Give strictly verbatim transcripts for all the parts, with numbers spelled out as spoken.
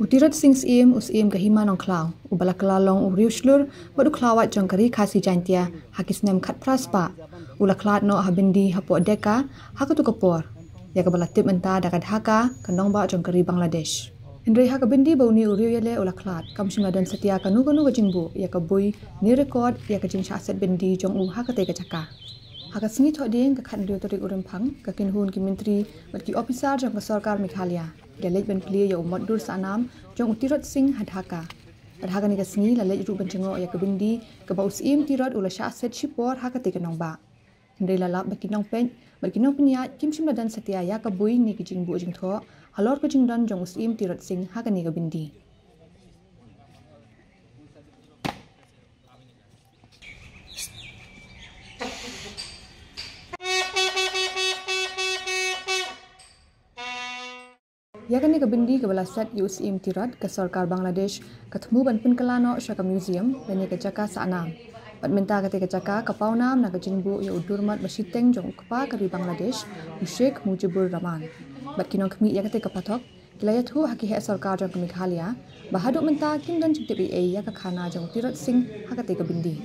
Tirot Sing Syiem, u Syiem ka Hima Nongkhlaw, uba la kylla long u riewshlur bad u khlawait jong ka Ri Khasi Jaintia ha ki snem khatphra spah, u la khlad noh ha byndi hapoh Deka ha katu ka por, ïa kaba la tip mynta da ka Dhaka, ka nongbah jong ka ri Bangladesh. Hynrei ha ka byndi ba une u riewialeh u la khlad, kam shym la don satia kano kano ka jingbuh ïa ka bui ne record ïa ka jingshah set byndi jong u ha katei ka jaka. Ha ka sngi Thohdieng, ka khathynriew tarik u Rymphang, ka kynhun ki myntri bad ki ophisar jong ka sorkar Meghalaya ki la leit ban plie ïa u motdur sahnam jong u Tirot Sing ha Dhaka. Bad ha kane ka sngi la leit ruh ban jngoh ïa ka byndi kaba u Syiem Tirot u la shah set shipor ha katei ka nongbah. Hynrei la lap ba ki nongpeit bad ki nongpynïaid kim shym la don satia ïa ka bui ne ki jingbuh jingthoh halor ka jingdon jong u Syiem Tirot Sing ha kane ka byndi. Ïa kane ka byndi kaba la set ïa u Syiem Tirot, ka sorkar Bangladesh ka thmu ban pynkylla noh sha ka museum lane ka jaka sahnam. Bad mynta katei ka jaka ka pawnam na ka jingbuh ïa u durmot ba shiteng jong u kpa ka ri Bangladesh, u Sheikh Mujibur Rahman. Bad ki nongkhmih ïa katei ka pathok ki la ïathuh ha ki heh sorkar jong ka Meghalaya ba haduh mynta kim don jingtip ei ei ïa ka khana jong u Tirot Sing ha katei ka byndi.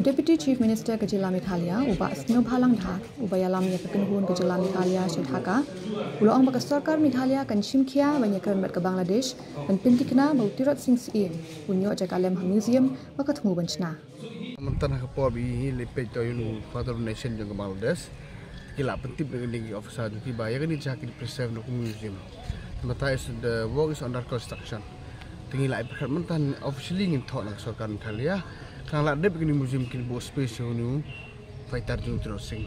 U Deputy Chief Minister ka jylla Meghalaya, u Bah Sniawbhalang Dhar, uba ïalam ïa ka kynhun ka jylla Meghalaya sha Dhaka, u la ong ba ka sorkar Meghalaya kan shim khia ban ïakren bad ka Bangladesh ban pynthikna ba u Tirot Sing Syiem un ïoh jaka lem ha museum ba ka thmu ban shna. Mynta ha ka por ba ngi la peit ïa u Father of Nation jong ka Bangladesh, ki la pyntip na kine ki officer jong ki ba ïa kane ka jaka kin preserve na ka museum. Mynta is the work is under construction. Te ngi la ai pyrkhat mynta officially ngin thoh na ka sorkar Meghalaya, khnang la dep kane ka museum kin buh space ïa une u fighter jong u Tirot Sing.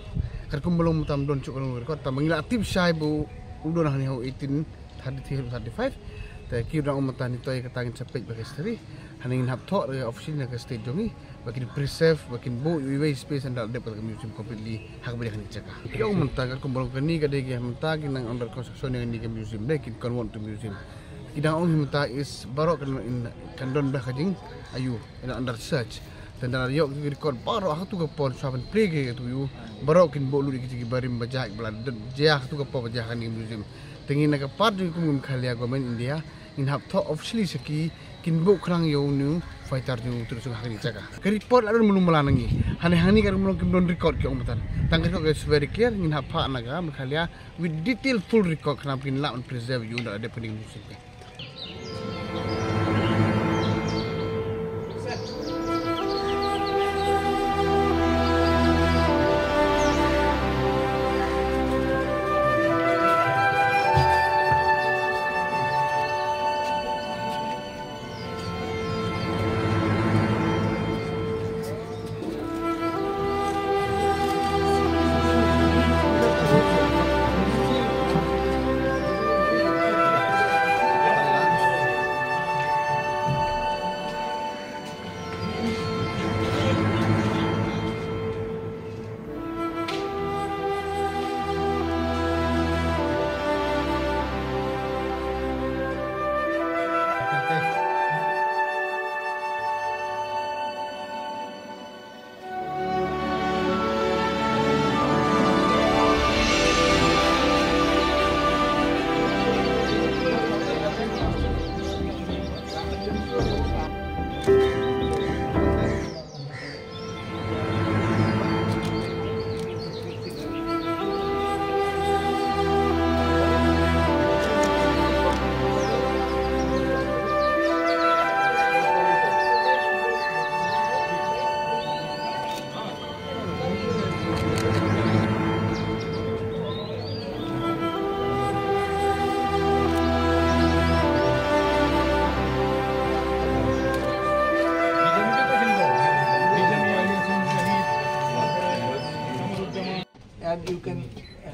Katkum ba long mynta ym don shuh kano ka record, tangba ngi la tip shai ba u don hangne ha u eighteen thirty-three thirty-five. Te ki dang ong mynta ngi to ïa kata ngin sa peit bad ka history. Hangne ngin hap thoh officially na ka state jong ngi ba kin preserve, ba kin buh iwei space and dep ka museum completely ha kaba dei kane ka jaka. Ki ong mynta katkum ba long kane ka dei ka mynta ki nang under construction ïa kane ka museum, dei kin convert to museum. Ki dang ong hi mynta is baroh kan, kan don ba ka jing, ayu, ina under search. Te ynda la ïoh ki record baroh ha katu ka por sha ban plie ki katu ïu, baroh kin buh lut ïa ki jingbarim ba jia ba la don jia ha katu ka por ba jia ha kane ka museum. Te ngi na ka part jong ngi kum ka Meghalaya Government India, ngin hap thoh officially sha ki kin buh khnang ïa une u fighter jong u Tirot Sing ha kane ka jaka. Ka report la don malu mala na ngi. Hangne hangne katkum ba long kim don record ki ong mynta. Tang ka record ka is very clear, ngin hap phah na ka Meghalaya with detail full record khnang ba kin lah ban preserve ïa u da dep kane ka museum.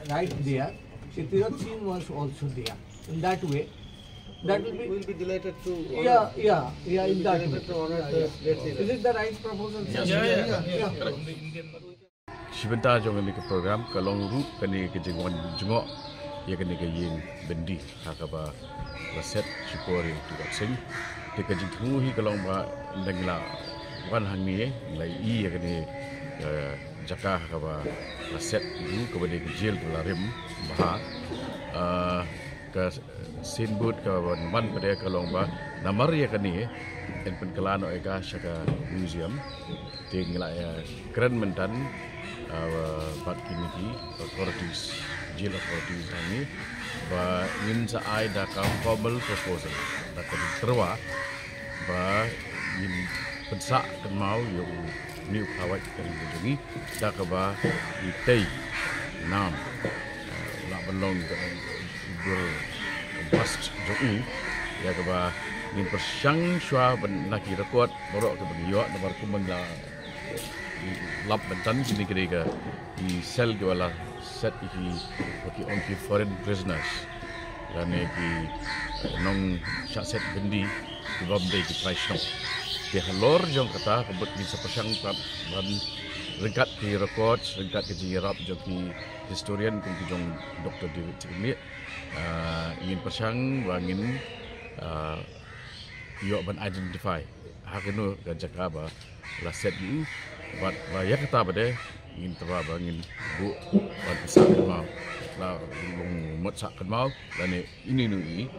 right there. If your theme was also there, in that way, that will be, will be delighted to honor. Yeah, yeah, yeah, in that way. Delighted to honor the great leader. Is it the right proposal, sir? Yeah, yeah, yeah. Shi bynta jong kane ka program ka long ruh kane ka jingwan jngoh ïa kane ka ïing byndi ha kaba la set shipor ïa u Bah Sing. Te ka jingthmu hi ka long ba ngi la wan hangne, ngi la ïohi ïa kane ka jaka ha kaba la set ruh kaba dei ka jail kaba la rim bha. Ah, ka signboard kaba wan pat ka long ba namar ïa kane yn pynkylla noh ïa ka sha ka museum. Te ngi la ïakren mynta, ah, bad kine ki authorities, jail authorities hangne ba ngin sa ai da ka formal proposal, da ka jingtyrwa ba ngin pynsah kynmaw ïa une u khlawait ka ri ka jong ngi da kaba ngi tei nam, ah, la ban long ka dur bust jong u, ïa kaba ngin pyrshang shuwa ban na ki record baroh kaba ngi ïoh, namar kumba ngi la lap mynta, kine ki dei ki cell kiba la set ïa ki, ki ong ki foreign prisoners lane ki, eh, nongshah set byndi kibym dei ki trai shnong. Te halor jong kata ka mut ngin sa pyrshang pat ban ryngkat ki records, ryngkat ki jingïarap jong ki historian kum ki jong Doktor David Thikmih, ah, ngin pyrshang ba ngin, ah, ïoh ban identify ha kano ka jaka ba la set ïa u, bad ba ïa kata pat de ngin tyrwa ba ngin buh ban pynsah kynmaw, la long mut sah kynmaw lane ine ine i